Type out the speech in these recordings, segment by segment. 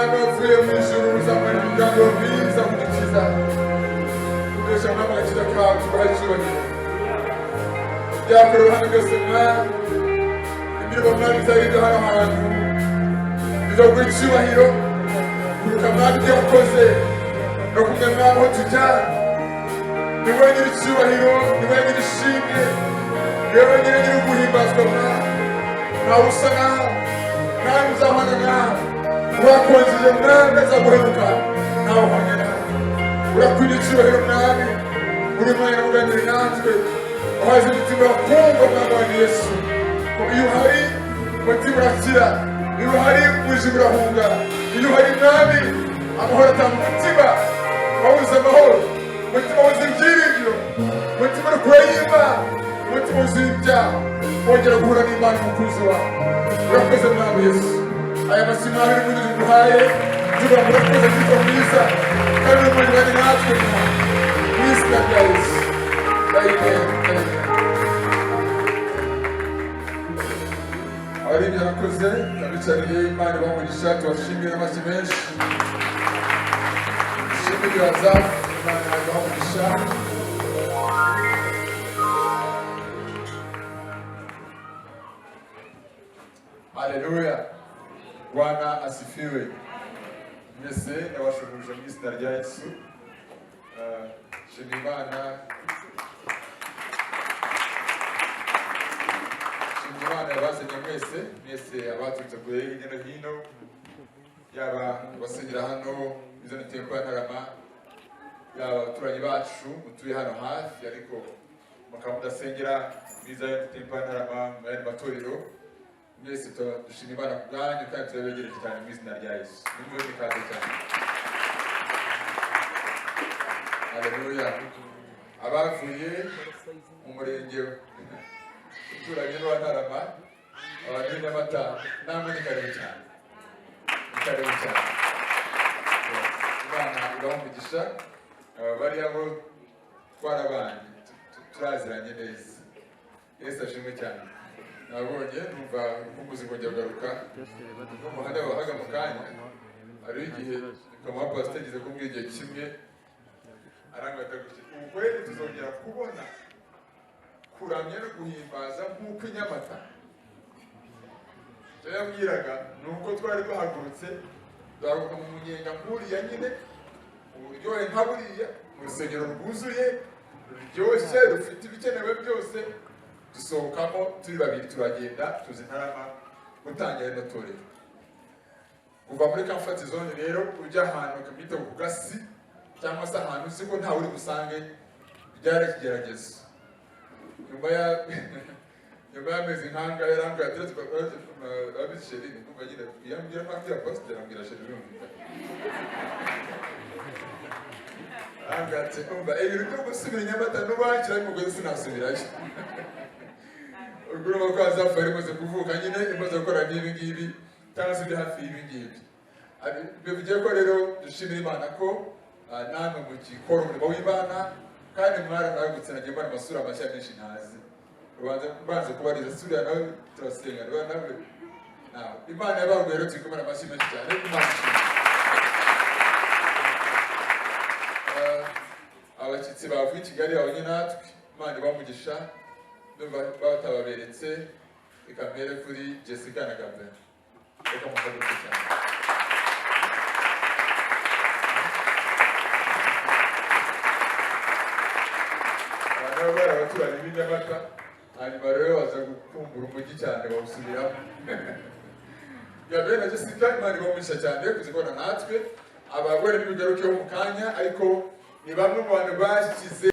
Mwami wavuye mu ijuru uzamura umugambi mwiza kudukiza, kuduhesha, Mwami, agakiza kawe. Tuguha icyubahiro. Byakorewe hano byose, Mwami, imirimo, Mwami, izaba hano hantu bizaguha icyubahiro kuruta, Mwami, ibyo wakoze no kumwe. Mwami, aho tujya ni wowe nyiri icyubahiro, ni wowe nyiri ishimwe, ni wowe nyiri guhimbazwa. Mwami, ntawe usa nawe, ntawe uzahwana nawe. Urakonjeje, Mwami, azaguhemuka, ntawe uhwanye nawe. Urakwiriye icyubahiro, Mwami. Uri mwanya uganire natwe, uhaze imitima urakumva. Mwami wanjye Yesu, ko iyo uhari umutima urakira, iyo uhari umwijima urahunga, iyo uhari, Mwami, amahoro atanga umutima wabuze amahoro, umutima wuzuye ibyiringiro, umutima uri kure y'Imana, umutima wuzuye ibyaha wongera guhura n'Imana umukunzi wawe. Urakoze, Mwami Yesu. Aya masi, Mwami, n'ubundi tuguhaye tuvuga ngo urakoze, Kristo mwiza, kandi uri umurimo natwe, Mwami, mu izina rya Yesu, amen, amen. Abaririmbyi barakoze, abicariye, Imana ibamugisha. Tubashimire n'amashyi menshi. Dushimire Azafu, Imana ibamugisha. Haleluya, Bwana asifiwe. Mwese ndabashuhuje mu izina rya Yesu. Shima Imana, shima Imana yabazanye mwese, mwese abaturutse kure hirya no hino, yaba abasengera hano Zion Temple ya Ntarama, yaba abaturanyi bacu mutuye hano hafi ariko mukaba mudasengera muri Zion Temple ya Ntarama, mu yandi matorero, mwese dushima Imana ku bwanyu kandi turabegereje cyane mu izina rya Yesu. Nimwe ikaze cyane. Haleluya. Abavuye mu murenge uturanye n'uwa Ntarama, abantu b'i Nyamata, namwe ni karibu cyane, ni karibu cyane. Imana ibaha umugisha. Bariya bo twarabanye, turaziranye neza. Yesu ashimwe cyane. Nabonye numva urukumbuzi rwongera kugaruka n'umuhanda wahaga mu kanya. Hariho igihe kamuha pasiteri ageze kumbwira igihe kimwe, arangata gutya: "Ubu kweli tuzongera kubona kuramya no guhimbaza nk'uko i Nyamata?" Icyo yambwiraga ni uko twari duhagurutse, duhaguruka mu munyenga nk'uriya nyine, uburyohe nka buriya, mu rusengero rwuzuye, ruryoshye, rufite ibikenewe byose, dusohokamo turi babiri, turagenda tuzi Ntarama gutangira rino torero. Kuva muri comfort zone rero ujya ahantu bakamwita ku gasi cyangwa se ahantu uzi ko ntawe uri busange, byari ikigeragezo. Nyuma y'amezi nk'angahe yarambwira ati, "Urabizi chérie," numva nyine yambwira mpamvu pasiteri ambwira chérie, birumvikana. Arambwira ati: "Umva, ibintu byo gusubira i Nyamata n'ubakira umugozi sinasubirayo." Ubwo urumva ko Azafu yari imaze kuvuka nyine, imaze gukora nk'ibi ngibi cyangwa se iri hafi y'ibi ngibi. Bivugiye ko rero dushimira Imana ko namwe mugikora umurimo w'Imana kandi mwaranagutse. Nagiye mbona amasura mashya menshi ntazi. Ubanza mbanze kubariza suriya nawe turasenga nawe nawe nawe. Imana yabaguye rero, turi kumena amashyi menshi cyane. Imana ishimwe. Abashyitsi bavuye i Kigali babonye natwe, Imana ibamugisha. Ndumva batababeretse. Reka mpere kuri Jessica na Gabriel, reka muhaguruke cyane. Aba nabo bari abaturanyi b'i Nyamata, hanyuma rero baza gukumbura umujyi cyane bawusubiramo. Gabriel na Jessica, Imana ibamugisha cyane kuzibona natwe. Abagore ntibigarukeho mu kanya, ariko ni bamwe mu bantu bashyize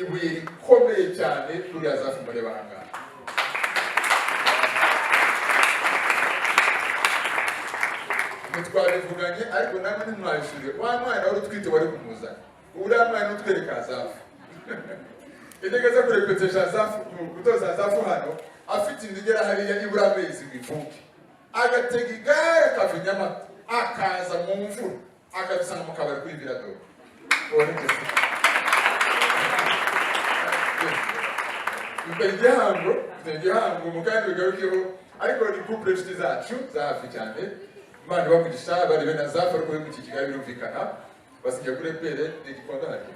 ibuye rikomeye cyane kuri Azafu mureba aha ngaha. Ntitwabivuganye ariko namwe ntimwabishuriye. Wa mwana wari utwite wari kumuzana, uriya mwana utwereka Azafu, yajyaga aza kurepetesha Azafu, gutoza Azafu hano afite inda igera hariya, ibura amezi ngo ivuke, agatega igare akava i Nyamata akaza mu mvura akadusanga mu kabari kuri Viradoro. Uwo ni Jessica. Dufite igihango, dufite igihango mu kandi bigarukeho, ariko ni couple inshuti zacu za hafi cyane. Imana ibamugisha. Bari bene Azafu, ariko bimukiye Kigali, birumvikana, basigaye kuri EPR ni Igikondo hariya.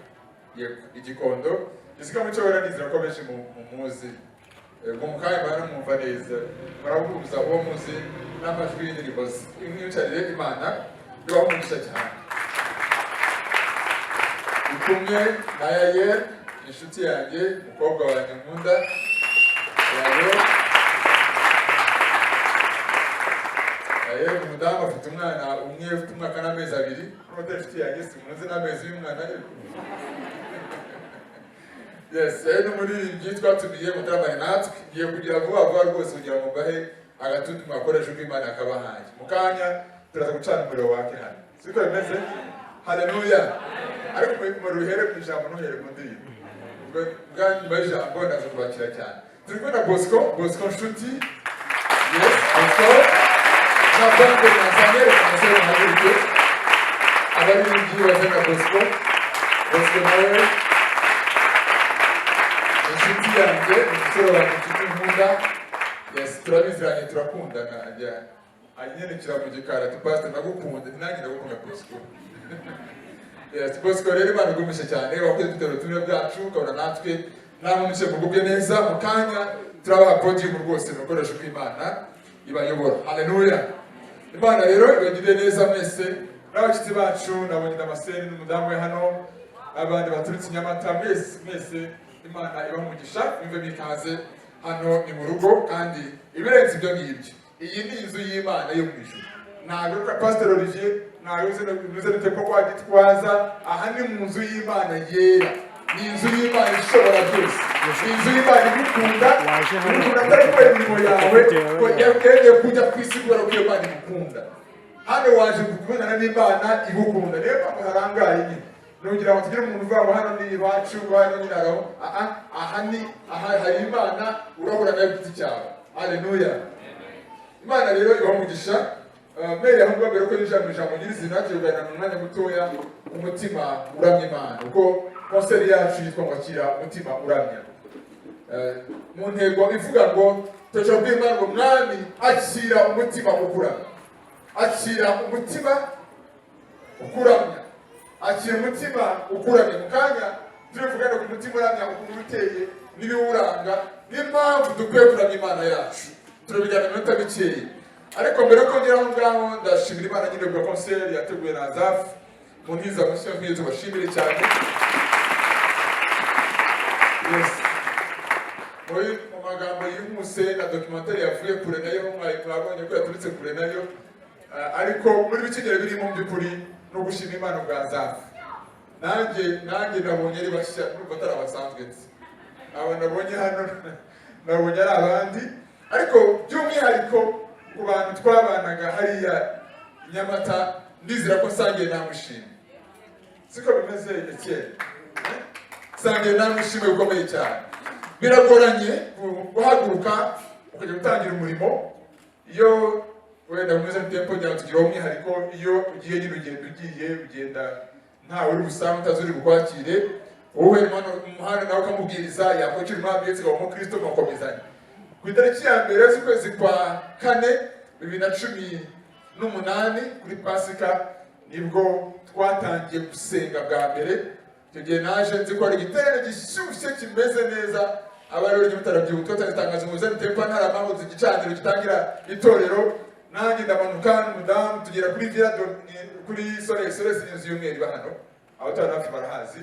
Yego, Igikondo. Jessica Mucyo wera, nizera ko benshi muzi. Ngo mu kanya baramwumva neza, barahuza uwo muzi n'amajwi y'indirimbo ze. Imwicarire, Imana ibaho umugisha cyane. Ndi kumwe na Yayel, inshuti yanjye, umukobwa wanjye nkunda. Yayel, Yayel, umudamu afite umwana umwe ufite umwaka n'amezi 2. N'ubu inshuti yanjye si muzi n'amezi y'umwana. Yes, yari n'umuririmbyi twatumiye mutaramane natwe. Ngiye kugira vuba vuba rwose kugira ngo mbahe agatutu mwakoresha uko Imana yakabahaye. Mu kanya turaza gucana umuriro wake hano, siko bimeze? Haleluya! Ariko umuriro uhere ku ijambo, ntuhere ku ndirimbo. Ubwo bwa nyuma y'ijambo ndaza kubakira cyane. Turi kumwe na Bosco, Bosco Nshuti. Yes, Bosco na band nazanye. Reka umusore muhaguruke, abaririmbyi bazanye na Bosco. Bosco nawe ni inshuti yanjye, ni umusore wanjye, inshuti nkunda. Yes, turabiziranye, turakundana. Ajya anyandikira mu gikari ati: "Pastor, ndagukunda." Nanjye ndagukunda, Bosco. Yes, Bosco rero, Imana igumishe cyane. Wakoze dutera ubutumwa bwacu, ukabona natwe namwe muce mugubwe neza. Mu kanya turabaha podium rwose mu bikoresho bw'Imana ibayobora. Haleluya! Imana rero ibagirire neza mwese n'abashyitsi bacu. Nabonye Damascene n'umudamu we hano, abandi baturutse i Nyamata. Mwese mwese, Imana ibaha umugisha. Mwumve mikaze hano, ni mu rugo. Kandi ibirenze ibyo ngibyo, iyi ni inzu y'Imana yo mu ijuru. Ntabwo Pastor Olivier, ntabwo uze bite ko wagitwaza. Aha ni mu nzu y'Imana yera, ni inzu y'Imana ishobora byose, ni inzu y'Imana igukunda. Waje hano Igukunda atari kubera imirimo yawe, video ko yakwemeye kujya ku isi kubera ko iyo Mana igukunda. Hano waje kubonana n'Imana igukunda, niyo mpamvu harangaye nyine. Nugira ngo tugire umuntu uvuga ngo hano ni iwacu, ngo hano nyine haraho. Aha, aha ni aha hari Imana, urahura nayo ku giti cyawe. Haleluya! Imana rero ibaha umugisha. Mbere aho ngaho, mbere ko yinjira mu ijambo nyirizina, tuyoganira mu mwanya mutoya umutima uramya Imana, kuko concert yacu yitwa ngo "Akira umutima uramya". Mu ntego ivuga ngo turashobora kubwira Imana ngo: "Mwami, akira umutima ukuramya, akira umutima ukuramya, akira umutima ukuramya." Mu kanya turivugana ku mutima uramya, ukuntu uteye n'ibiwuranga n'impamvu dukwiye kuramya Imana yacu. Turabijyana iminota mikeya, ariko mbere yuko ngera aho ngaho, ndashimira Imana nyine bwa concert yateguwe na Azafu mu ntiza mushya nk'iyo. Tubashimire cyane. Yes, mu magambo yihuse na documentaire yavuye kure nayo mwabonye ko yaturutse kure nayo. Ariko muri bikigero birimo, mu by'ukuri ni ugushima Imana bwa Azafu. Nanjye nabonye ari bashya, nubwo atari abasanzwe nzi. Aba nabonye hano nabonye ari abandi, ariko by'umwihariko ku bantu twabanaga hariya i Nyamata, ndizera ko nsangiye namushima. Siko bimeze, Etienne? Nsangiye namushimwe bikomeye cyane. Biragoranye guhaguruka ukajya gutangira umurimo iyo wenda muri Zion Temple kugira ngo tugire umwihariko. Iyo ugiye nyine, ugenda ugiye, ugenda ntawe uri busange, utazi uri bukwakire. Wowe mu muhanda nawe ukamubwiriza, yakwakira Umwami Yesu, ukaba umukristo, mugakomezanya. Ku itariki ya 1 z'ukwezi kwa kane 2018, kuri Pasika, nibwo twatangiye gusenga bwa mbere. Icyo gihe naje nzi ko hari igiterane gishyushye kimeze neza. Abari rero mutarabyibuka, twatanze itangazo mu Zion Temple Ntarama, igicaniro gitangira itorero. Nanjye ndamanuka n'umudamu, tugera kuri Villa, kuri Soleil. Soleil ni inzu y'umweru iba hano, abatari hafi barahazi.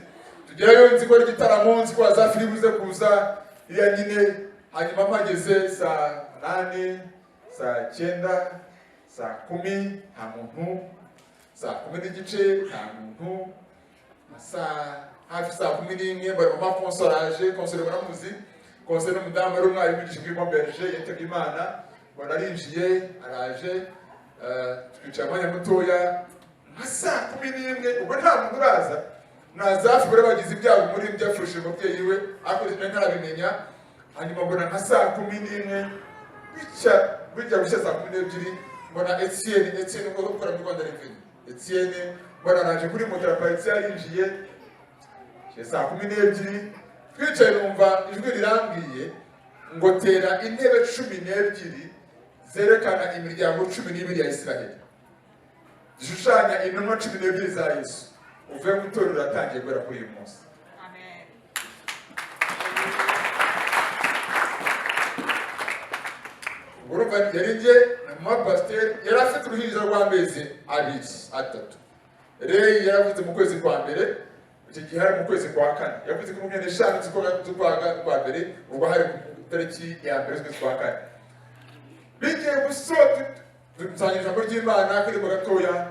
Tugerayo nzi ko ari igitaramo, nzi ko Azafu buze kuza iriya nyine. Hanyuma mpageze saa 8, saa 9, saa 10, nta muntu. Saa 10:30, nta muntu. Saa hafi saa 11, mbona mama Console aje. Console baramuzi, Console n'umudamu ari umwarimu wigisha kuri Mont Berger, yitabye Imana. Mbona arinjiye, araje, twicara umwanya mutoya. Nka saa 11, ubwo nta muntu uraza. Nazafu bari bagize ibyago muri byafushe umubyeyi we, ariko nari ntarabimenya. Hanyuma mbona nka saa 11, bitya bijya gushya saa 12, mbona Etienne, Etienne ubwo ukora muri Rwanda Revenue, Etienne mbona araje kuri moto, araparitse, yarinjiye. Saa 12 twicaye, numva ijwi rirambwiye ngo: "Tera intebe 12 zerekana imiryango 12 ya Israheli." Zishushanya intumwa 12 za Yesu. Uvuye mu itorero uratangiye guhera kuri uyu munsi. Amen. Urumva yari njye na mama pasiteri, yari afite uruhinja rw'amezi 2 3. Reyi yaravutse mu kwezi kwa mbere, icyo gihe hari mu kwezi kwa kane, yavutse ku 25 z'ukwa mbere, ubwo hari ku itariki ya 1 z'ukwezi kwa kane. Bigiye gusoza dusangira ijambo ry'Imana akaririmbo gatoya,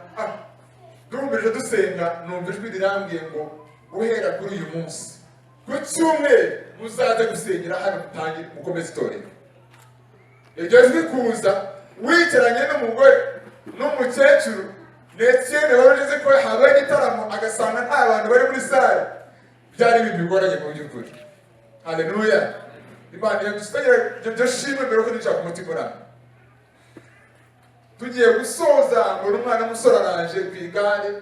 duhumirije dusenga, numva ijwi rirambwiye ngo guhera kuri uyu munsi ku cyumweru muzaze gusengera hano, mutangire mukomeze itorero. Iryo jwi kuza wicaranye n'umugore n'umukecuru Etienne wari ugeze ko habaye igitaramo agasanga nta bantu bari muri sale, byari ibintu bigoranye mu by'ukuri. Haleluya. Imana yadusigaye ibyo shimwe mbere ko dushaka umutima uramye. Tugiye gusoza ngo umwana w'umusore araje ku igare,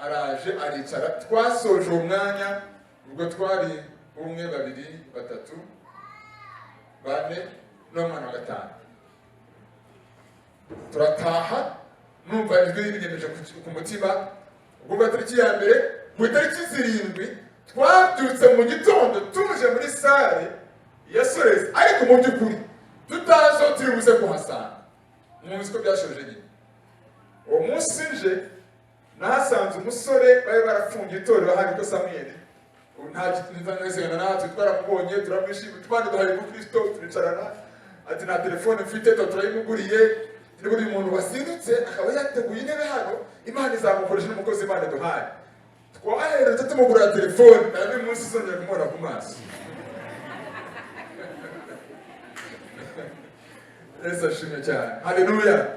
araje aricara. Twasoje uwo mwanya ubwo twari 1 2 3 4 n'umwana wa 5. Turataha numva ijwi rinyemeje ku mutima. Ubwo tariki ya 1 ku itariki 7 twabyutse mu gitondo tuje muri sale ya Soresi, ariko mu by'ukuri tutazi aho turi buze kuhasanga. Muzi ko byashoje nyine. Uwo munsi nje nahasanze umusore bari barafungiye itorero hano ko Samuel nta kintu natwe twaramubonye turamwishimiye, twaduhaye umukristo turicarana, ati nta telefone mfite, turayimuguriye. Buri muntu wasindutse akaba yateguye intebe hano, Imana izamukoresha n'umukozi Imana duhaye. Twaheretse tumugurira telefone, na n'uyu munsi izongera kumubona ku maso. Yesu ashimwe cyane. Haleluya.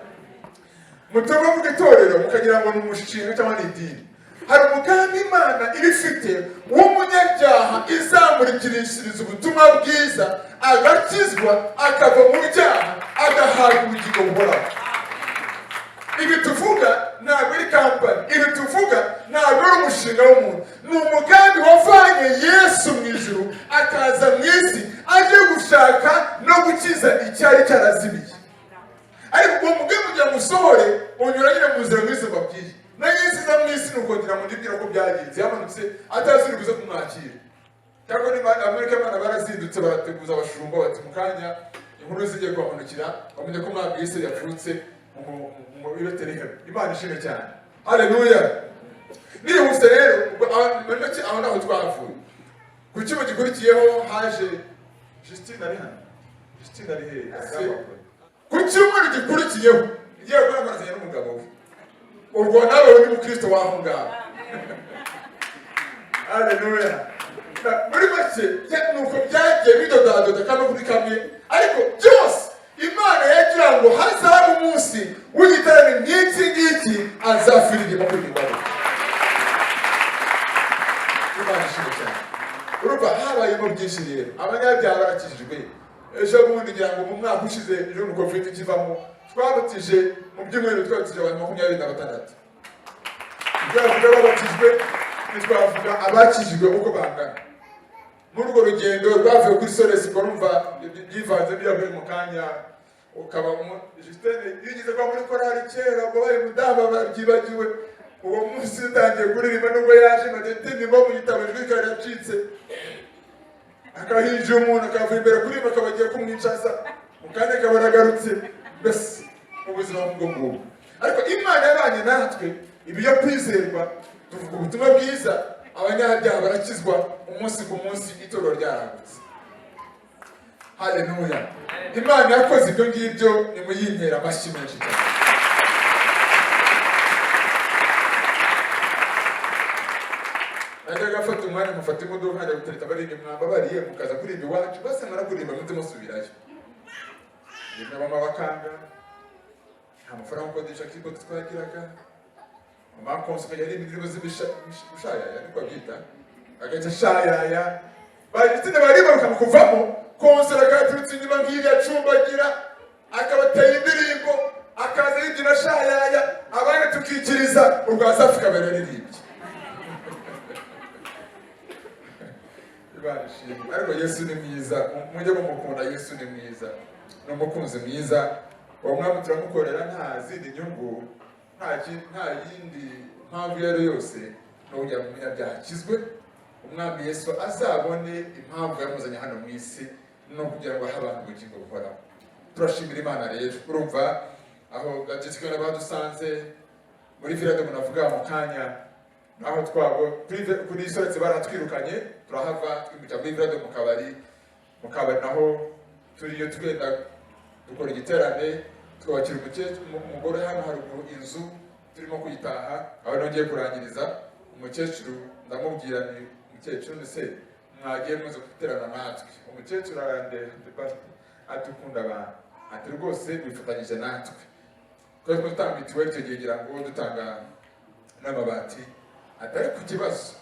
Mutavuga itorero mukagira ngo ni umushinga cyangwa ni idini. Hari umugambi Imana ibifite w'umunyabyaha izamurikirishiriza ubutumwa bwiza, agakizwa akava mu byaha agahabwa ubugingo buhoraho. Ibi tuvuga ntabwo ari kampani, ibi tuvuga ntabwo ari umushinga w'umuntu, ni umugambi wavanye Yesu mu ijuru akaza mu isi aje gushaka no gukiza icyari cyarazimiye. Ariko uwo mugambi kugira ngo usohore unyura nyine mu nzira nk'izo mbabwiye. Na Yesu iza mu isi ni ukongera ngo ndibwira ko byagenze, yamanutse atazi uri buze kumwakira. Cyangwa niba Amerika abana barazindutse barateguza abashumba bati mu kanya inkuru zigiye kubamanukira bamenye ko umwami Yesu yavutse mu Betelehemu. Imana ishimwe cyane. Haleluya. Nihuse rero aho naho twavuye. Ku cyuma gikurikiyeho haje Justine ari hano. Justine ari hehe? Ku cyumweru gikurikiyeho ngiye guhamagazanya n'umugabo we. Ubwo nawe uri mukristo waho ngaho. Haleluya. Muri make nuko byagiye bidodadoda kamwe kuri kamwe, ariko byose Imana yagira ngo hazabe umunsi w'igiterane nk'iki ngiki azafiririmba kuri imbaga. Imana ishimwe cyane. Urumva habayemo byinshi rero, abanyabyaha barakijijwe. Ejo bundi ngira ngo mu mwaka ushize ejo nuko Covid ikivamo, twabatije mu byumweru twabatije abantu 26. Twavuga babatijwe, ntitwavuga abakijijwe uko bangana. Muri urwo rugendo rwavuye kuri Soresi, urumva byivanze byavuye mu kanya, ukaba Justine yigeze kuba muri korali kera, ubwo bari mudamu babyibagiwe. Uwo munsi utangiye kuririmba nubwo yaje madetini bo mu gitabo ijwi rikaba riracitse, akahinjira umuntu akava imbere kuririmba akaba agiye kumwicaza, mu kanya akaba aragarutse. Mbese ubuzima bwo ngubwo. Ariko Imana yabanye natwe, ibyo kwizerwa, tuvuga ubutumwa bwiza, abanyabyaha barakizwa umunsi ku munsi, itorero ryaragutse. Haleluya. Imana yakoze ibyo ngibyo, nimuyintera amashyi menshi cyane. Najyaga afata umwanya mufata imodoka nkajya gutereta abaririmbyi, mwambabariye mukaza kuririmba iwacu, bose mara kuririmba muze musubirayo. Rimwe mama bakanga, nta mafaranga ukodesha kigo twagiraga. Mama konsa akajya aririmba indirimbo z'ibishayaya, niko babyita, agahita ashayaya. Bagitinde baririmba bakamukuvamo, konsera akaturutse inyuma nk'iriya acumbagira, akabateye indirimbo, akaza yibyina ashayaya, abandi tukikiriza urwa Safi kabera yaririmbye. Imana ishimwe. Ariko Yesu ni mwiza, mujye mumukunda. Yesu ni mwiza, ni umukunzi mwiza. Uwo mwami turamukorera nta zindi nyungu, Nta yindi mpamvu iyo ari yo yose, ni ukugira ngo umunyabyaha akizwe, Umwami Yesu azabone impamvu yamuzanye hano mu isi, no kugira ngo ahe abantu ubugingo buhoraho. Turashimira Imana rero. Urumva aho Jessica badusanze muri Villa de munavuga mu kanya, aho twabo kuri Soretse baratwirukanye, turahava, twimukira muri Villa de mu kabari naho turiyo, tugenda dukora igiterane, twubakira umugore hano haruguru inzu turimo kuyitaha. Aho nongeye kurangiriza umukecuru, ndamubwira ni umukecuru ni se mwagiye muze guterana natwe. Umukecuru arandeba ati: "Ukunda abantu," ati: "Rwose wifatanyije natwe." Twari dutanga mituweli icyo gihe, ngira ngo dutanga n'amabati. Atari ku kibazo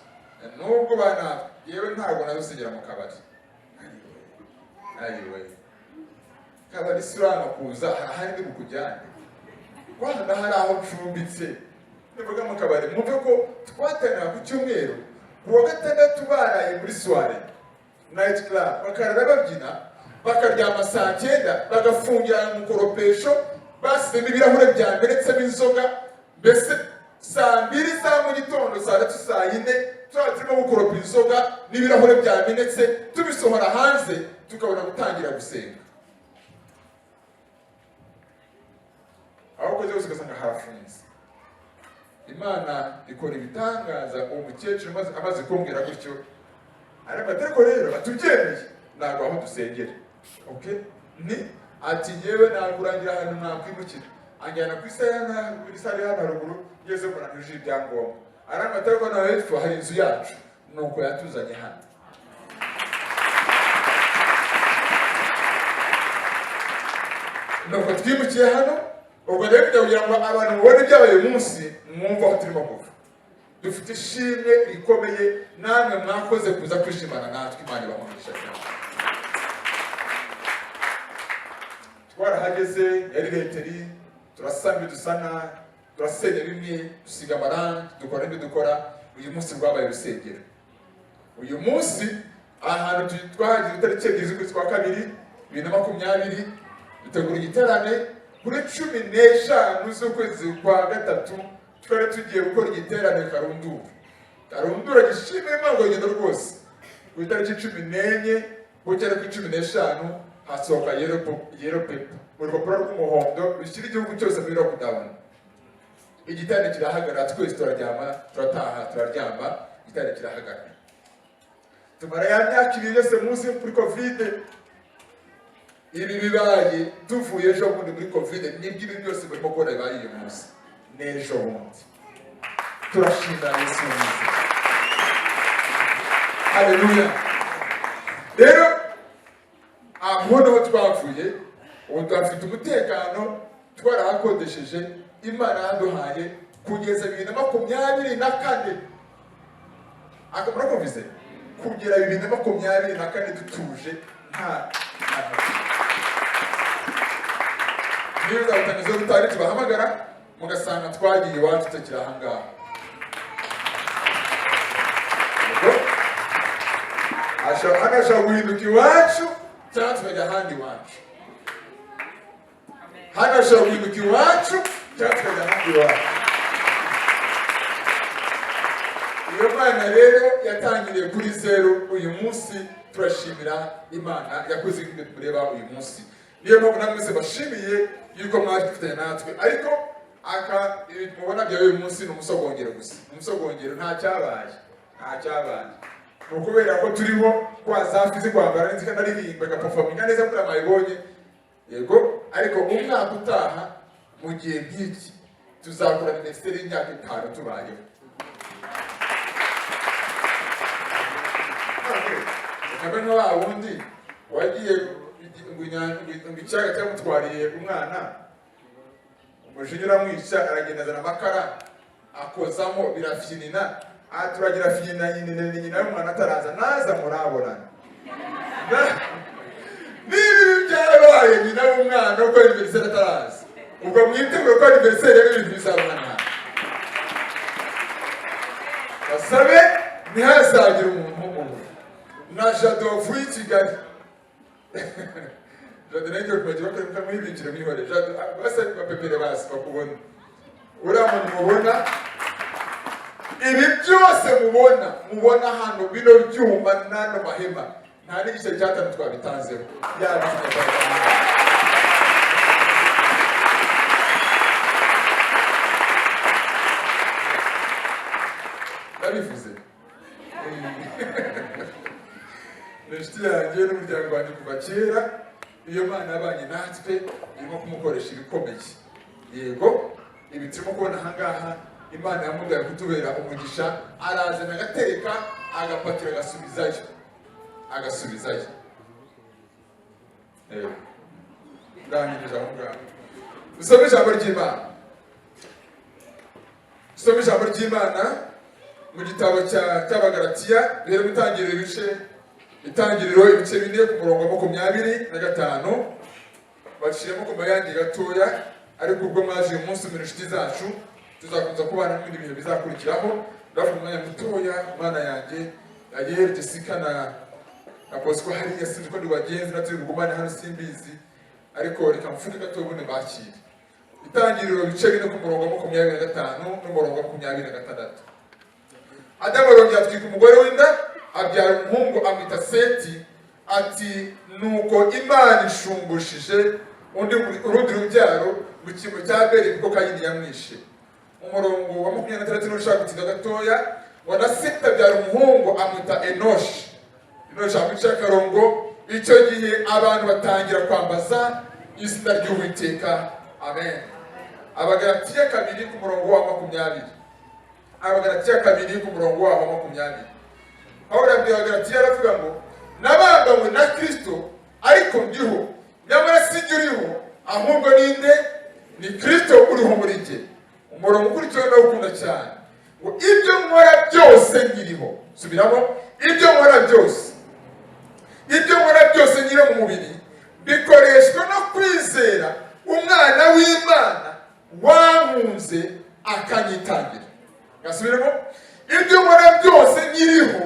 nubwo bana yewe ntabwo nazusigera mu kabari. Ayiwe, kabari si uranga kuza, harahari ndi bukujyane wanda, hari aho ncumbitse. Nivuga mu kabari mwumve ko twatanira ku cyumweru, ku wa gatandatu baraye muri soirée night club, bakarara babyina, bakaryama saa 9, bagafungira umukoropesho basizemo ibirahure byamenetsemo inzoga. Mbese saa 2 za mu gitondo, saa 3, saa 4, tuba turimo gukoropa inzoga n'ibirahure byamenetse, tubisohora hanze, tukabona gutangira gusenga. Aho ukoze hose ugasanga harafunze. Imana ikora ibitangaza. Uwo mukecuru amaze kumbwira gutyo, ariko ariko rero atubyemeye ntabwo aho dusengera. Okay, ni ati yewe nakurangira ahantu mwakwimukira. Anjyana ku isaha kuri salle hano haruguru, ngeze mbona ntuje ibyangombwa. Arambwira ariko nawe hepfo hari inzu yacu. Nuko yatuzanye hano. Nuko twimukiye hano. Ubwo rero kugira ngo abantu mubone ibyabaye uyu munsi, mwumve aho turimo kuva. Dufite ishimwe rikomeye. Namwe mwakoze kuza kwishimana natwe, Imana ibamugisha cyane. Twarahageze yari laiterie, turasana, dusana, turasenya bimwe, dusiga amarangi, dukora n'ibyo dukora. Uyu munsi rwabaye urusengero. Uyu munsi ahantu twahagize itariki 2 z'ukwezi kwa kabiri 2020, dutegura igiterane. Kuri 15 z'ukwezi kwa gatatu twari tugiye gukora igiterane karundura, karundura gishimira Imana urugendo rwose. Ku itariki 14 bukera ku 15 hasohoka yellow paper, urupapuro rw'umuhondo rushyira igihugu cyose muri lockdown. Igiterane kirahagarara, twese turaryama, turataha, turaryama, igiterane kirahagarara. Tumara ya myaka 2 yose munsi kuri Covid. Ibi bibaye tuvuye ejo bundi muri Covid, nibwo ibi byose barimo kubona bibaye uyu munsi n'ejo bundi. Turashimira Yesu mwiza, haleluya. Rero aho niho twavuye. Ubu tuhafite umutekano, twarahakodesheje, Imana yaduhaye kugeza 2024. Akamaro kumvise kugera 2024 dutuje, nta niba uzabutangiza rutari tubahamagara mugasanga twagiye iwacu, tutakiri ahangaha. Ubwo hano hashobora guhinduka iwacu cyangwa tukajya ahandi iwacu. Hano hashobora guhinduka iwacu cyangwa tukajya ahandi iwacu. Iyo Mana rero yatangiriye kuri zeru, uyu munsi turashimira Imana yakoze ibyo tureba uyu munsi. Niyo mpamvu namwe mwese bashimiye yuko mwaje kwifatanya natwe. Ariko aka ibi mubona bya uyu munsi ni umusogongero gusa, ni umusogongero. Nta cyabaye, nta cyabaye. Ni ukubera ko turiho kwa zafi zikwambara neza, ikanaririmba, igaperforminga neza kuri mwayibonye. Yego, ariko umwaka utaha mu gihe nk'iki tuzakora minisiteri y'imyaka 5 tubayeho. Nkabe nka wa wundi wagiye ngo ikiyaga cyamutwariye umwana, umujinya uramwica, aragenda azana amakara akozamo, birafyinina. Aha turagira fyinina nyina, nyina y'umwana ataraza, naza murabonana. Niba ibi byarabaye nyina w'umwana uko anniversaire ataraza, ubwo mwitegure ko anniversaire rero ibintu bizaba hano. Basabe ntihazagire umuntu umwe na Jado wavuye i Kigali. Jado nawe ngiye kubagira bakareka muhibikire, mwihore Jado, basa bapepere basi bakubona. Uriya muntu mubona, ibi byose mubona hano, bino byuma n'ano mahema, nta n'igice cyatanu twabitanzeho. Yaba Ikinyarwanda. Ndabivuze, ni inshuti yanjye n'umuryango wanjye kuva kera. Iyo Mana yabanye natwe, irimo kumukoresha ibikomeye. Yego, ibi turimo kubona ahangaha, Imana yamubwiye kutubera umugisha, arazana agatereka, agapakira, agasubizayo, agasubizayo. Yego, ndangirije aho ngaho. Dusome ijambo ry'Imana, dusome ijambo ry'Imana mu gitabo cy'Abagalatiya rero, gutangirira ibice, Itangiriro ibice 4 ku murongo wa 25. Baciyemo ku mayange gatoya, ariko ubwo mwaje uyu munsi muri inshuti zacu, tuzakomeza kubana n'ibindi bihe bizakurikiraho. Ndavuga umwanya mutoya. Mana yanjye, Ayeri, Jessica na Bosco hariya, sinzi ko ndibagenzi na turi bugumane hano, simbizi, ariko reka mvuge gato ubundi mbakire. Itangiriro ibice 4 ku murongo wa 25 n'umurongo wa 26. Adamu arongera atwika umugore w'inda, abyara umuhungu, amwita Seti, ati: "Nuko Imana ishumbushije undi urundi rubyaro mu cyimbo cya Abeli, kuko Kayini yamwishe." Umurongo wa 26 niwo ushaka gutinda gatoya, ngo: "Na Seti abyara umuhungu, amwita Enoshi." Enoshi amuca akarongo. Icyo gihe abantu batangira kwambaza izina ry'Uwiteka. Amen. Abagalatiya 2 ku murongo wa 20. Abagalatiya 2 ku murongo wabo wa 20. Pawulo yabwiye Abagalatiya, aravuga ngo: "Nabambanywe na Kristo, ariko ndiho, nyamara sinjye uriho, ahubwo ninde? Ni Kristo uriho muri jye." Umurongo ukurikiyeho ndawukunda cyane, ngo: "Ibyo nkora byose nkiriho," subiramo, "ibyo nkora byose, ibyo nkora byose nkiri mu mubiri, bikoreshwa no kwizera Umwana w'Imana wankunze akanyitangira." Gasubiremo: "Ibyo nkora byose nkiriho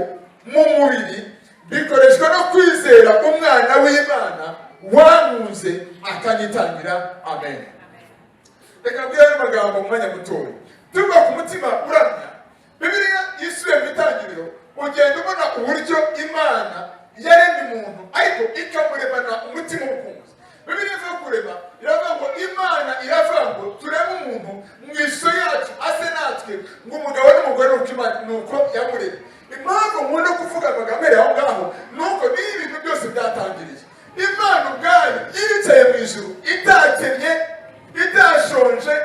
mu mubiri, bikoreshwa no kwizera Umwana w'Imana wankunze akanyitangira." Amen. Reka mbwire ayo magambo mu mwanya mutoya. Tuva ku mutima uramya. Bibiliya yisubiye mu Itangiriro, ugenda ubona uburyo Imana yaremye umuntu, ariko ikamuremana umutima ukunze. Bibiliya ivuga kurema, iravuga ngo Imana iravuga ngo: "Tureme umuntu mu ishusho yacu, ase natwe," ngo umugabo n'umugore nuko Imana nuko yamuremye. Impamvu nkunda kuvuga amagambo aho ngaho ni uko niyo ibintu byose byatangiriye. Imana ubwayo yicaye mu ijuru, itakennye, itashonje,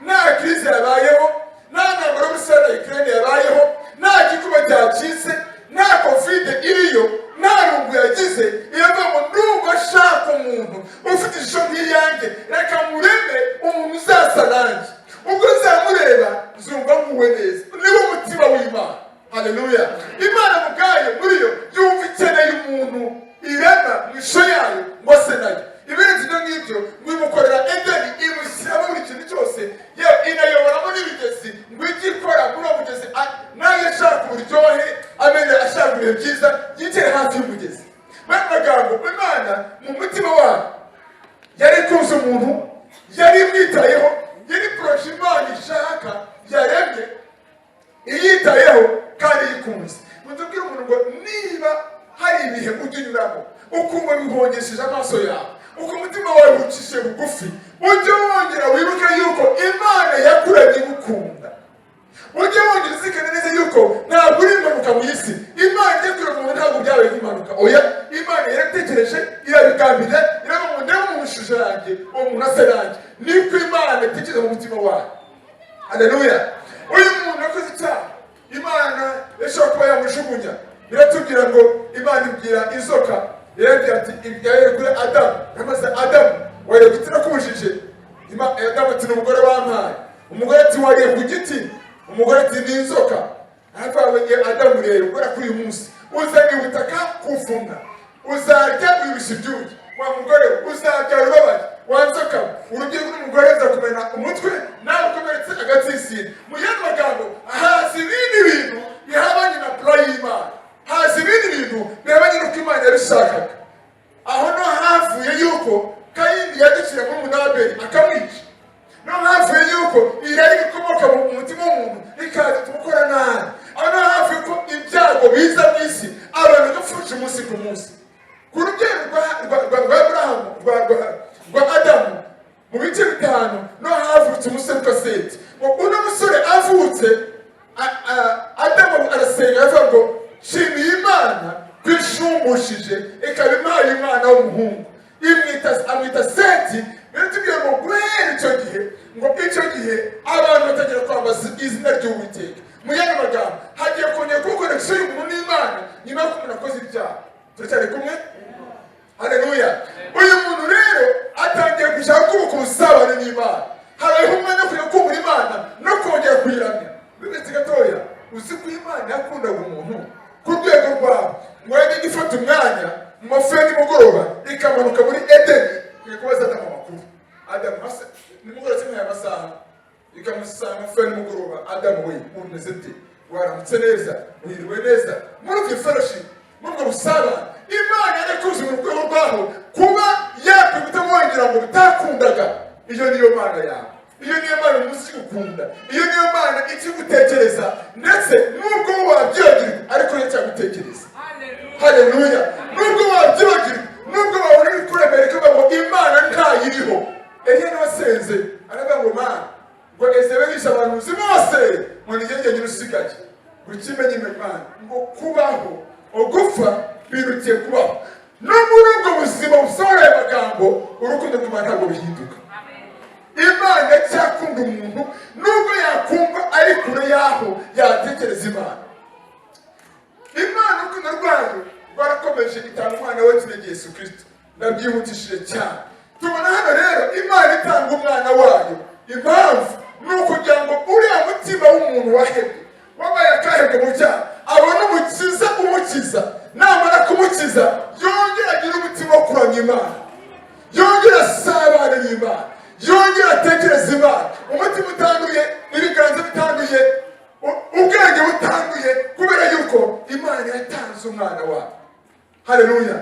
nta crise yabayeho, nta ntambara y'Uburusiya na Ukraine yabayeho, nta gikuba cyacitse, nta COVID iriyo, nta rungu yagize, iravuga ngo: "Ndumva ashaka umuntu ufite ishusho nk'iyanjye, reka mureme umuntu uzasa nanjye, ubwo nzamureba nzumva nguwe neza." Niwo mutima w'Imana. Haleluya! Imana ubwayo muri yo yumva ikeneye umuntu irema mu ishusho yayo ngo ase nayo. Ibirenze ibyo ngibyo, ngo imukorera Edeni, imushyiramo buri kintu cyose, yewe inayoboramo n'imigezi, ngo ijye ikora muri uwo mugezi, nayo ashaka uburyohe, amenye ashaka ibihe byiza, yicare hafi y'umugezi. Mu magambo, Imana mu mutima wayo yari ikunze umuntu, yari imwitayeho, yari projet Imana ishaka yaremye, iyitayeho kandi iyikunze. Mutubwire umuntu ngo niba hari ibihe ujya unyuramo ukumva bihongesheje amaso yawe, uko umutima wawe ucishije bugufi, ujye wongera wibuke yuko Imana yakuremye igukunda. Ujye wongera uzirikane neza yuko ntabwo uri impanuka mu isi. Imana ijya kurema umuntu ntabwo byabaye nk'impanuka, oya. Imana yaratekereje, irabigambira, iravuga ngo: "Ndebe mu ishusho yanjye, uwo muntu asa nanjye." Niko Imana itekereza mu mutima wayo. Haleluya! Uyu muntu yakoze icyaha, Imana yashobora kuba yamujugunya. Iratubwira ngo Imana ibwira inzoka, irabwira ati, yahereye kuri Adamu, yamaze: "Adamu, wariye ku giti nakubujije?" Adamu ati: "Ni umugore wampaye." Umugore ati: "Wariye ku giti?" Umugore ati: "Ni inzoka." Aravuga: "Adamu rero, guhera kuri uyu munsi uzanye ubutaka kuvumwa, uzarya wibisha ibyuya. Wa mugore we, uzabyara ubabaye. Wa nzoka we, urubyaro rw'umugore ruzakumena umutwe, nawe ukomeretse agatsisina." Mu yandi magambo, haza ibindi bintu bihabanye na plan y'Imana, haza ibindi bintu bihabanye n'uko Imana yabishakaga. Aho no havuye yuko Kayini yadukira muri Abeli akamwica. Niyo havuye yuko irari rikomoka mu mutima w'umuntu rikaza gukora nabi. Aho niho havuye ko ibyago biza mu isi, abantu dupfusha umunsi ku munsi. Ku rugero rwa Aburahamu, rwa Adamu, mu bice 5 no havutse umusore witwa Seti. Ngo uno musore avutse, Adamu arasenga, aravuga ngo: "Nshimiye Imana ko ishumbushije, ikaba impaye umwana w'umuhungu." Amwita Seti. Biratubwira ngo guhera icyo gihe, ngo icyo gihe abantu batangira kwambaza izina ry'Uwiteka. Mu yandi magambo, hagiye kongera kuba connection y'umuntu n'Imana nyuma y'uko umuntu akoze ibyaha. Turacyari kumwe? Haleluya! Uyu muntu rero atangiye gushaka kubaka ubusabane n'Imana. Habayeho umwanya wo kujya kumva Imana no kongera kuyiramya. Bimeze gatoya, uzi ko Imana yakundaga umuntu ku rwego rwawe ngo yajye ifata umwanya mu mafu ya nimugoroba, ikamanuka muri Edeni, ikakubaza Adamu amakuru. Adamu hasi nimugoroba kimwe, aya masaha ikamusanga amafu ya nimugoroba: "Adamu we, umeze ute? Waramutse neza? Wiriwe neza?" Muri ubwo fellowship, muri ubwo busabane, Imana yarakuze mu rwego rwaho kuba yakwita wongera ngo bitakundaga. Iyo niyo Mana yawe, iyo niyo Mana umunsi ikigukunda, iyo niyo Mana ikigutekereza, ndetse nubwo wabyibagirwa ariko yo cyagutekereza. Haleluya! Nubwo wabyibagirwa, nubwo wabona uri kuremera ikavuga ngo Imana ntayiriho. Eliya niwe wasenze, aravuga ngo: "Mana," ngo, "Ezebeli yishe abahanuzi bose, ngo ni njye njyenyine usigaye, ngo ikimenye Imana ngo kubaho ugupfa birutiye kubaho." No muri ubwo buzima busohora aya magambo, urukundo rw'Imana ntabwo ruhinduka. Imana cyakunda umuntu nubwo yakumva ari kure y'aho yatekereza Imana. Imana urukundo rwayo rwarakomeje, itanga umwana we kinege Yesu Kirisito. Ndabyihutishije cyane. Tubona hano rero Imana itanga umwana wayo. Impamvu ni ukugira ngo uriya mutima w'umuntu wahebwe, wabaye akahebwe mu cyaha, abone umukiza umukiza. Namara kumukiza, yongere agire umutima wo kuramya Imana, yongere asabane n'Imana, yongere atekereze Imana. Umutima utanduye, ibiganza bitanduye, ubwenge butanduye, kubera yuko Imana yatanze umwana wayo. Haleluya!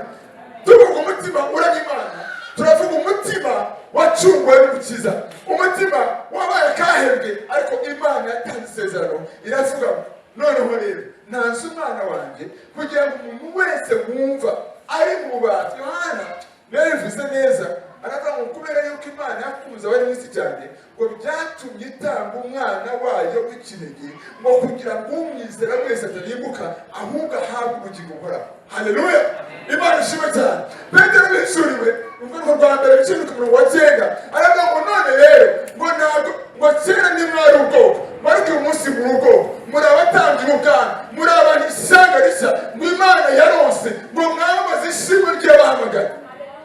Tuvuga umutima uramya Imana, turavuga umutima wacunguwe n'Umukiza, umutima wabaye akahebwe, ariko Imana yatanze isezerano, iravuga ngo: "Noneho rero ntanze umwana wanjye kugira ngo umuntu wese wumva ari mu bubata." Yohana niyo bivuze neza, aravuga ngo kubera yuko Imana yakunze abari mu isi cyane, ngo byatumye itanga umwana wayo w'ikinege, ngo kugira ngo umwizera wese atarimbuka, ahubwo ahabwe ubugingo buhoraho. Haleluya! Imana ishimwe cyane. Petero bihishuriwe urwego rwa mbere, ibice biri ku murongo wa 9, aravuga ngo none rero ngo ntabwo ngo kera ntimwari ubwoko, ariko uyu munsi muri ubwoko, muri abatambyi b'ubwami, muri abantu ishyanga rishya, ngo Imana yaronse, ngo mwamamaze ishimwe ry'abahamagaye.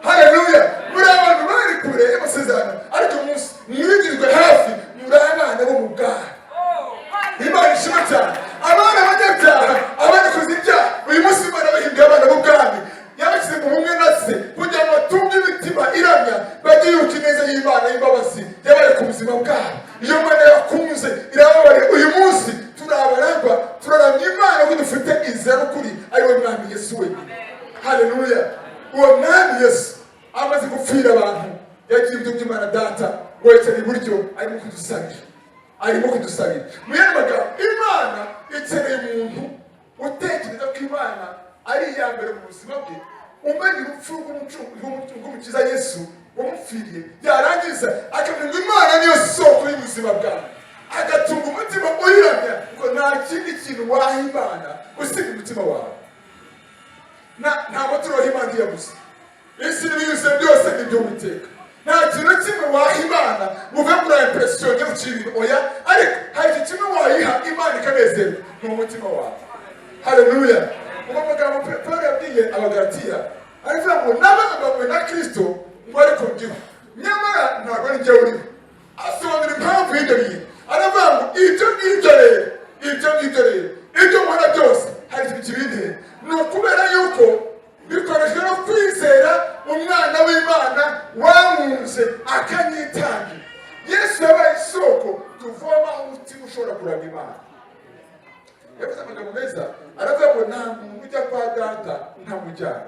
Haleluya! Muri abantu bari kure y'amasezerano, ariko uyu munsi mwigirwe hafi, muri abana bo mu bwami. Imana ishimwe cyane. Abana b'abanyabyaha, abanakoze ibyaha, uyu munsi Imana bahinduye abana b'ubwami, yabashyize mu bumwe na Se kugira ngo batunge imitima iramya, bajye bibuka ineza y'Imana y'imbabazi yabaye ku buzima bwabo. Iyo Mana yakunze, irababarira. Uyu munsi turi abaragwa, turaramya Imana ko dufite inzira n'ukuri, ari we Mwami Yesu wenyine. Haleluya! Uwo Mwami Yesu amaze gupfira abantu, yagiye ibyo by'Imana Data, ngo yicara iburyo, arimo kudusabira, arimo kudusabira. Mu yandi magambo, Imana ikeneye umuntu utekereza ko Imana ari iya mbere mu buzima bwe, umenya urupfu rw'Umukiza Yesu wamupfiriye, yarangiza akamenya ngo Imana niyo soko y'ubuzima bwawe, agatunga umutima uyiramya, ngo nta kindi kintu waha Imana usibye umutima wawe. Ntabwo turoha Imana iyo gusa. Isi n'ibiyuzuye byose ni iby'Uwiteka. Nta kintu na kimwe waha Imana ngo uve muri impression yo gucira, oya. Ariko hari ikintu kimwe wayiha Imana ikanezerwa, ni umutima wawe. Haleluya! Mu magambo Paul yabwiye Abagalatiya, aravuga ngo nabambanywe na Kristo, ngo ariko ndiho, nyamara ntabwo ari njyewe uriho. Asobanura impamvu y'ibyo bintu, aravuga ngo ibyo ngibyo rero, ibyo ngibyo rero, ibyo nkora byose hari ikintu kibintera, ni ukubera yuko bikoreshwa no kwizera umwana w'Imana wankunze akanyitangira. Yesu yabaye isoko tuvoma umutima ushobora kuramya Imana. Yavuze amagambo meza, aravuga ngo nta muntu ujya kwa Data ntamujyana.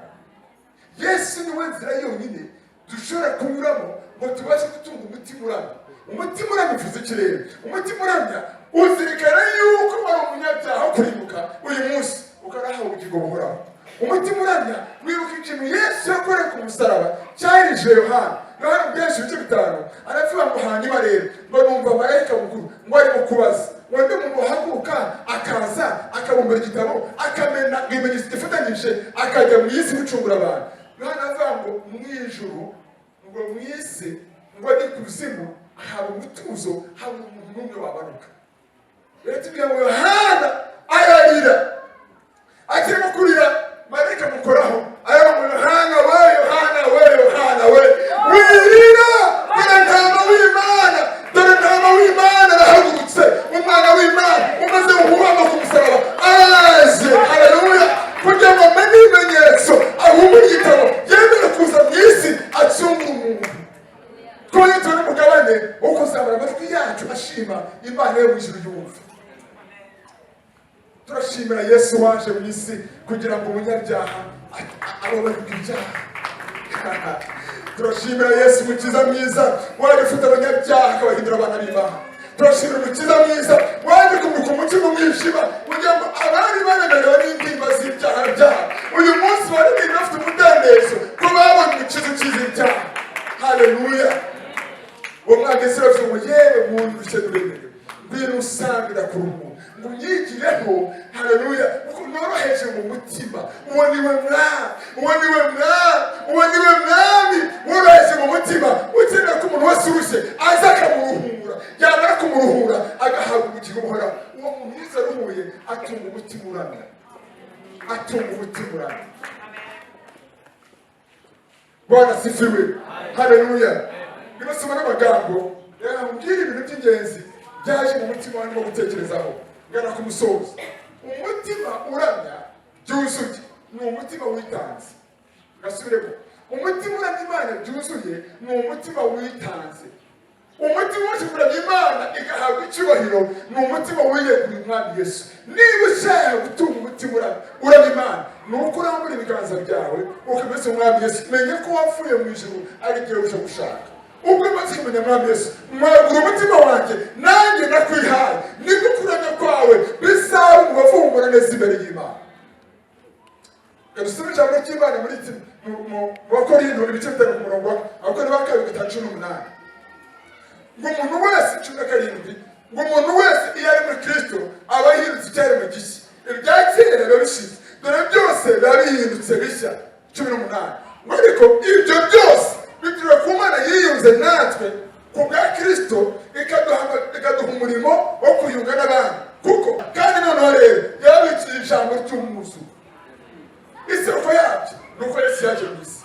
Yesu niwe nzira yonyine dushobora kunyuramo. Ngo tubashe gutunga umutima uramya. Umutima uramya uvuze iki rero? Umutima uramya uzirikana yuko wari umunyabyaha wo kurimbuka, uyu munsi ukarahawe ubugingo buhoraho. Umutima uramya wibuka ikintu Yesu yakoreye ku musaraba cyarije Yohana. Yohana byinshi ibice 5 aravuga ngo: "Hanyuma rero ngo numva marayika mukuru ngo arimo kubaza ngo ndi umuntu wahaguruka akaza akabumbura igitabo, akamena ibimenyetso gifatanyije, akajya mu isi gucungura abantu." Yohana avuga ngo mu ijuru, ngo mu isi, ngo ni kuzimu haba umutuzo, haba umuntu n'umwe wabanuka. Rero tubwira ngo Yohana ararira. Akirimo kurira, marayika amukoraho, aravuga ngo: "Yohana we, Yohana we, Yohana we, wirira! Dore ntama w'Imana, dore ntama w'Imana arahagurutse. Umwana w'Imana umaze kubamba ku musaraba araje, haleluya, kugira ngo amenye ibimenyetso, ahumure igitabo, yemere kuza mu isi acungura umuntu." Twongere tubone umugabane wo kuzamura amajwi yacu ashima Imana yo mu ijuru yumva. Turashimira Yesu waje mu isi kugira ngo umunyabyaha ababarirwe ibyaha. Turashimira Yesu, umukiza mwiza waje ufite abanyabyaha akabahindura abana b'Imana. Turashimira umukiza mwiza waje kumurika umutima umwijima, kugira ngo abari baremerewe n'intimba z'ibyaha byabo uyu munsi baririmba bafite umudendezo ko babonye umukiza ukiza ibyaha. Haleluya! Uwo mwaka Yesu aravuga ngo: "Yewe muntu urushye n'uremerewe, ngwino usange ndakuruhura, ngo unyigireho." Haleluya! Kuko noroheje mu mutima. Uwo niwe mwami, uwo niwe mwami, uwo niwe mwami woroheje mu mutima, ukenera ko umuntu wese urushye aza akamuruhura, yamara kumuruhura agahabwa ubugingo buhoraho. Uwo muntu wese aruhuye atunga umutima uramya, atunga umutima uramya. Bwana asifiwe! Haleluya! Nibasoma n'amagambo, reka nkubwire ibintu by'ingenzi byaje mu mutima wanjye gutekerezaho ngana ku musozo. Umutima uramya byuzuye ni umutima witanze. Gasubiremo: umutima uramya Imana byuzuye ni umutima witanze. Umutima wose kuramya Imana igahabwa icyubahiro ni umutima wiyeguriye Umwami Yesu. Niba ushaka gutunga umutima uramya Imana, ni uko urambura ibiganza byawe ukamesa Umwami Yesu. Menya ko wapfuye mu ijuru ari igihe uje gushaka. Ubwo umaze kumenya Umwami Yesu, mwagura umutima wanjye, nanjye ndakwihaye, nibwo kuramya kwawe bizaba umubavu uhumura neza imbere y'Imana. Reka dusome ijambo ry'Imana muri mu Bakorinto ibice 5 ku murongo, Abakorinto ba kabiri 5:18, ngo umuntu wese, 17, ngo umuntu wese iyo ari muri Kristo aba yahindutse icyaremwe gishya, ibya kera biba bishize, dore byose biba bihindutse bishya. 18, ngo ariko ibyo byose bituruka ku Mana yiyunze natwe ku bwa Kristo, ikaduha umurimo wo kuyunga n'abandi. Kuko kandi noneho rero yabikiye ijambo ry'umwuzuro. Isoko yabyo ni uko Yesu yaje mu isi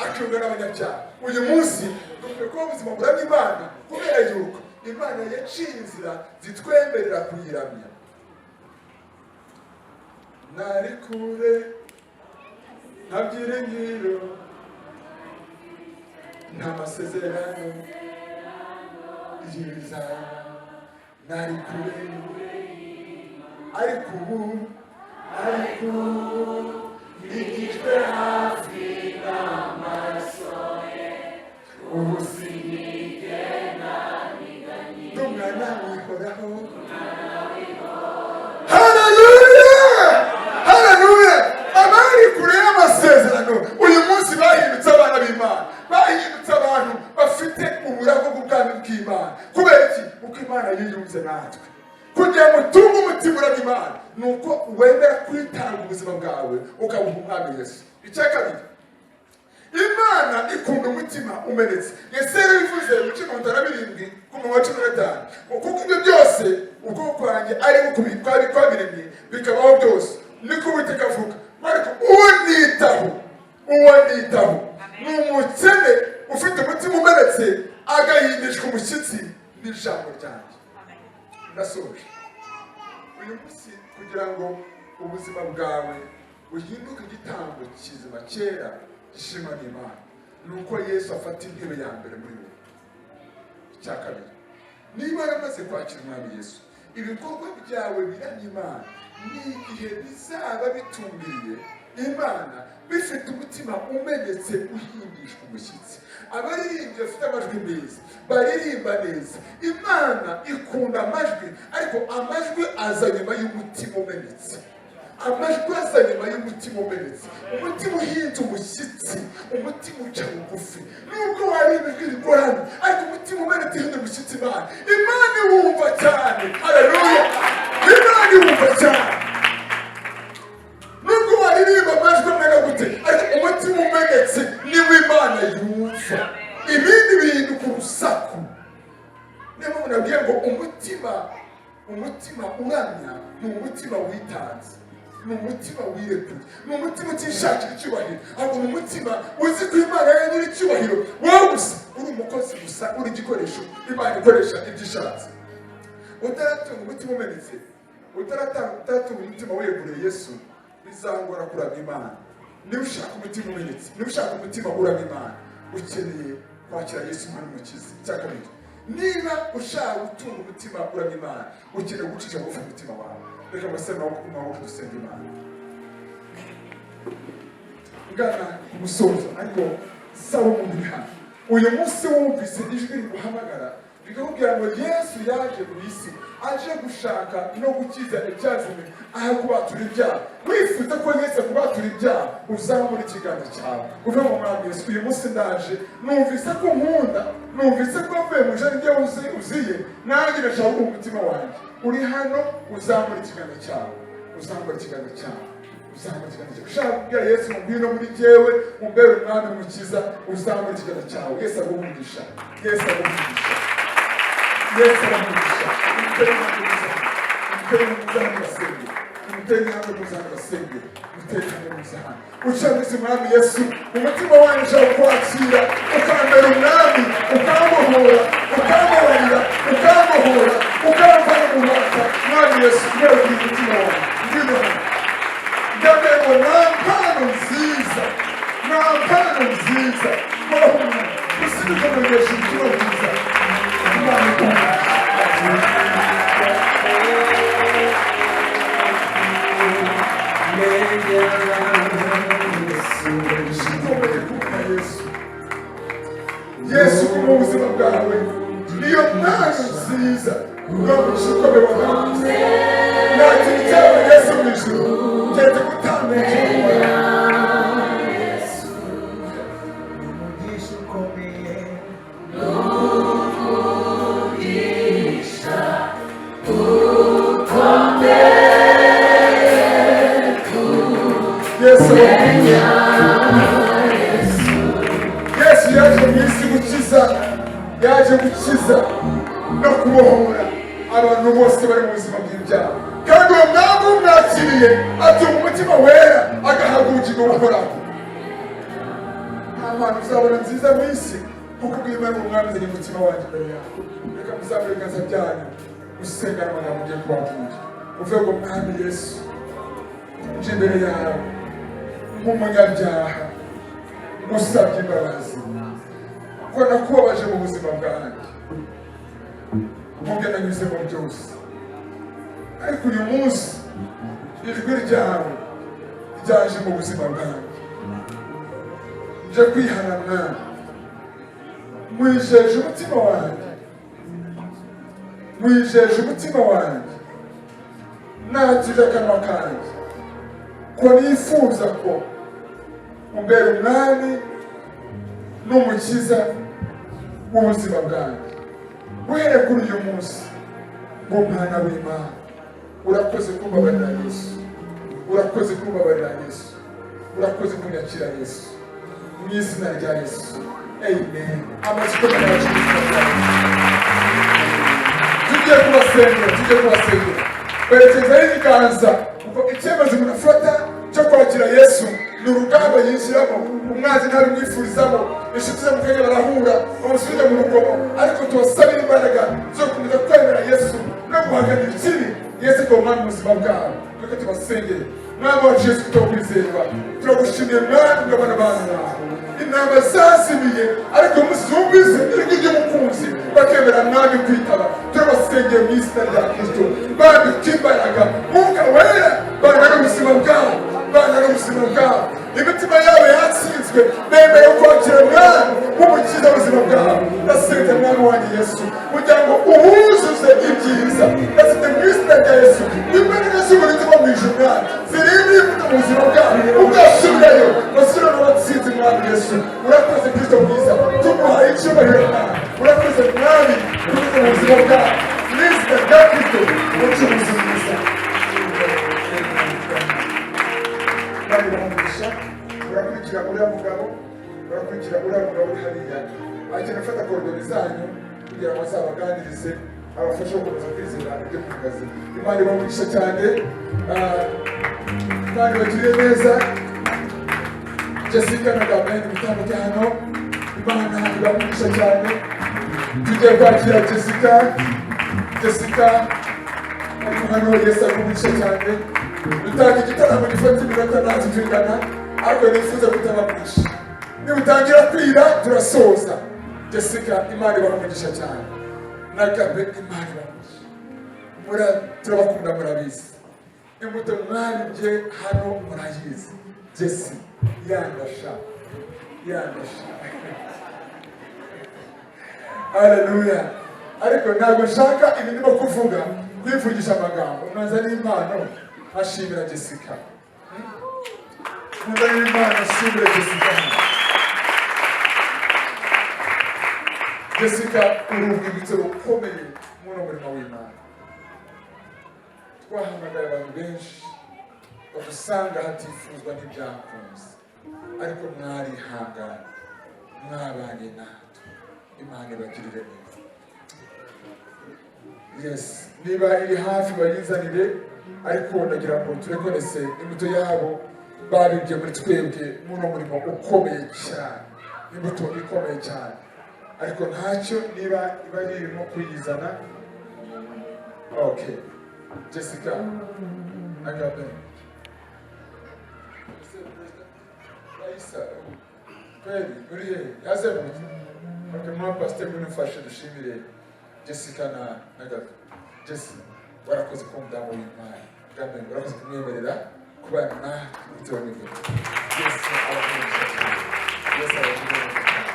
akiyunga n'abanyabyaha. Uyu munsi dukwiye kuba ubuzima buramya Imana, kubera yuko Imana yaciye inzira zitwemerera kuyiramya. Nari kure, nta byiringiro, nta masezerano y'ibizaba, nari kure, ariko ubu nigijwe hafi n'amaraso ye, ubu sinigenda ndi umwana wihoraho. Haleluya, haleluya! Abari kure y'amasezerano uyu munsi bahindutse abana b'Imana, bahindutse abantu bafite uburago bw'ubwami bw'Imana. Kubera iki? Kuko Imana yiyunze natwe. Kugira ngo utunge umutima uramya Imana ni uko wemera kwitanga ubuzima bwawe ukabuha Umwami Yesu. Icya kabiri, Imana ikunda umutima umenetse. Yesaya bivuze mu bice 57 ku murongo wa 15, kuko ibyo byose ubwoko bwanjye ari kwari kwabiremye bikabaho byose, niko Uwiteka avuga. Ariko uwo nitaho, uwo nitaho ni umukene ufite umutima umenetse, agahindishwa umushyitsi n'ijambo ryanjye. Ndasoje. Uyu munsi, kugira ngo ubuzima bwawe buhinduke igitambo kizima cyera gishimwa n'Imana, ni uko Yesu afata intebe ya mbere muri wowe. Icya kabiri, niba waramaze kwakira Umwami Yesu, ibikorwa byawe biramya Imana ni igihe bizaba bitumbiriye Imana, bifite umutima umenetse uhindishwa umushyitsi. Abaririmbyi bafite amajwi meza, baririmba neza. Imana ikunda amajwi, ariko amajwi aza nyuma y'umutima umenetse. Amajwi aza nyuma y'umutima umenetse, umutima uhinze umushyitsi, umutima uca bugufi. Nubwo waririmba ijwi rigoranye, ariko umutima umenetse, uhinda umushyitsi, Imana iwumva cyane. Haleluya! Imana iwumva cyane. Nubwo waririmba amajwi amena gute, ariko umutima umenetse niwo Imana yumva. Ibindi bintu ku rusaku. Niyo mpamvu nabwiye ngo umutima uramya ni umutima witanze, ni umutima wirekuye, ni umutima utishakira icyubahiro, ahubwo ni umutima uzi ko Imana ari nyiri icyubahiro. Wowe gusa uri umukozi gusa, uri igikoresho Imana ikoresha ibyo ishatse. Utaratunga umutima umenetse, utaratunga umutima wiyeguriye Yesu, bizangora kuramya Imana. Niba ushaka umutima umenetse, niba ushaka umutima uramya Imana, ukeneye kwakira Yesu Umwana Umukiza. Icya kabiri, niba ushaka gutunga umutima uramya Imana, ukeneye gucisha bugufi umutima wawe. Reka mbasebe amaboko, dusenga Imana. Ngana ku musozo, ariko saba umuntu hano uyu munsi wumvise ijwi riguhamagara, rikakubwira ngo Yesu yaje mu isi aje gushaka no gukiza icyazimye, aho kubatura ibyaha. Wifuza ko Yesu akubatura ibyaha, uzamura ikiganza cyawe uve mu Mwami Yesu, uyu munsi ndaje, numvise ko nkunda, numvise ko wavuye mu ijana ibyo uziye, nanjye ndashaka guha umutima wanjye. Uri hano, uzamura ikiganza cyawe, uzamura ikiganza cyawe, uzamura ikiganza cyawe. Ushaka kubwira Yesu ngo ngwino muri jyewe, umbere umwami, umukiza, uzamura ikiganza cyawe. Yesu aguhe umugisha. Yesu aguhe umugisha. Yesu aramugisha. Umutere intambwe muza hano, umutere intambwe muza hano basenge, umutere intambwe muza hano basenge, umutere intambwe muza hano. Ucamize Umwami Yesu, umutima wanyu ushaka kwakira, ukambera umwami, ukambohora, ukambabarira, ukambohora, ukamvana mu bubata. Mwami Yesu, mweguriye umutima wawe, ngwino hano. Ndabwira ngo nta mpano nziza, nta mpano nziza wahumye usibye kumenyesha ubutumwa bwiza. Imana ikunda. Ikomeye kubona Yesu, Yesu kuma ubuzima bwawe niyo mpano nziza, ni umugisha ukomeye wahawe. Nta kintu cyaba Yesu mu ijuru keretse gutanga ubugingo bwawe. Umugisha ukomeye. Yesu Yesu yaje mu isi gukiza, yaje gukiza no kubohora abantu bose bari mu buzima bw'ibyaha. Kandi uwo mwami umwakiriye atunga umutima wera, agahabwa ubugingo buhoraho. Nta mpano uzabona nziza mu isi kuko ubw'Imana umwami nzanye umutima wanjye imbere yawe. Reka muzamure ibiganza byanyu, usenga n'amagambo ugiye kubabwira, uvuge ngo: "Mwami Yesu, nje imbere yawe nk'umunyabyaha, ngusabye imbabazi ko nakubabaje mu buzima bwanjye, mu byo nanyuzemo byose. Ariko uyu munsi ijwi ryawe ryaje mu buzima bwanjye, nje kwihana. Mwami, nkwijeje umutima wanjye, nkwijeje umutima wanjye, nakije akanwa kanjye ko nifuza ko umbera umwami n'umukiza w'ubuzima bwanjye. Guhera kuri uyu munsi ngo umwana w'Imana. Urakoze kumbabarira Yesu, urakoze kumbabarira Yesu, urakoze kunyakira Yesu, mu izina rya Yesu, amen." Amatsiko yacu mu izina rya Yesu. Tugiye kubasengera, tugiye kubasengera. Berekezaho ibiganza, kuko icyemezo umuntu afata cyo kwakira Yesu ni urugamba yinjiramo. Umwanzi ntabimwifurizamo, inshuti ze mu kanya barahura bamusubize mu rugomo, ariko tubasabire imbaraga zo gukomeza kwemera Yesu no guhakanira ikibi, Yesu akaba umwami mu buzima bwabo. Reka tubasengere. Mwami wacu Yesu kwizerwa, turagushimiye Mwami bw'abana bawe. Intama zazimiye, ariko uyu munsi zumvise ijwi ry'umukunzi, bakemera Mwami kwitaba. Turabasengeye mu izina rya Kristo, bambika imbaraga, Mwuka Wera, bana n'ubuzima bwabo, bana n'ubuzima bwabo. Imitima yabo yatsinzwe, bemeye kwakira Mwami nk'umukiza. Mwami wanjye Yesu, kugira ngo ubuzuze ibyiza. Ndetse mu izina rya Yesu, imbaraga z'uburinzi bwo mu ijuru, Mwami, zirinde imbuto mu buzima bwabo. Ugasubirayo basubira n'abatsinzi. Mwami Yesu, urakoze. Kristo mwiza, tumuhaye icyubahiro. Mwami, urakoze. Mwami, urakoze mu buzima bwabo. Mu izina rya Kristo umucuruzi mwiza. Bari bamugisha. Urakurikira uriya mugabo, urakurikira uriya mugabo uri hariya, agenda afata coordonnées zanyu kugira ngo azabaganirize, abafashe gukomeza kwizera ibyo ku kazi. Imana ibamugisha cyane. Imana ibagiriye neza. Jessica na Gabriel, mutambuke hano. Imana ibamugisha cyane. Tugiye kwakira Jessica. Jessica ariko hano. Yesu akumugisha cyane. Dutanga igitaramo gifata iminota natwe tungana, ariko nifuza kutaba mwinshi. Nibutangira kwira turasoza. Jessica, Imana ibaha cyane, na Gabe, Imana ibamugisha. Turabakunda, murabizi. Imbuto mwabibye hano murayizi. Jesi yandasha, yandasha. Haleluya! Ariko ntabwo nshaka ibi ndimo kuvuga kwivugisha amagambo. Mwanzaniye impano, ashimira Jessica. Mwanzaniye impano, ashimira Jessica. Jessica, uri urwibutso rukomeye muri uno murimo w'Imana. Twahamagaye abantu benshi badusanga hatifuzwa, ntibyakunze, ariko mwarihanganye, mwabanye natwe. Imana ibagirire neza. Yes, niba iri hafi bayizanire, ariko ndagira ngo turekonese imbuto yabo babibye muri twebwe muri uno murimo ukomeye cyane, imbuto ikomeye cyane. Ariko ntacyo, niba iba irimo kuyizana. Okay, Jessica Agabe. Ese Perezida Raisa kweli uri he? Yazengurutse. Okay, mwa pasiteri, munufashe dushimire Jessica na Gabe. Jesse, warakoze kuba umudamu w'Imana. Gabe, warakoze kumwemerera kubana natwe bitewe n'imbuto. Yesu abamugisha cyane. Yesu abamugisha cyane.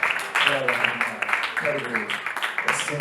Muri abantu b'Imana. Karibu. Yesu.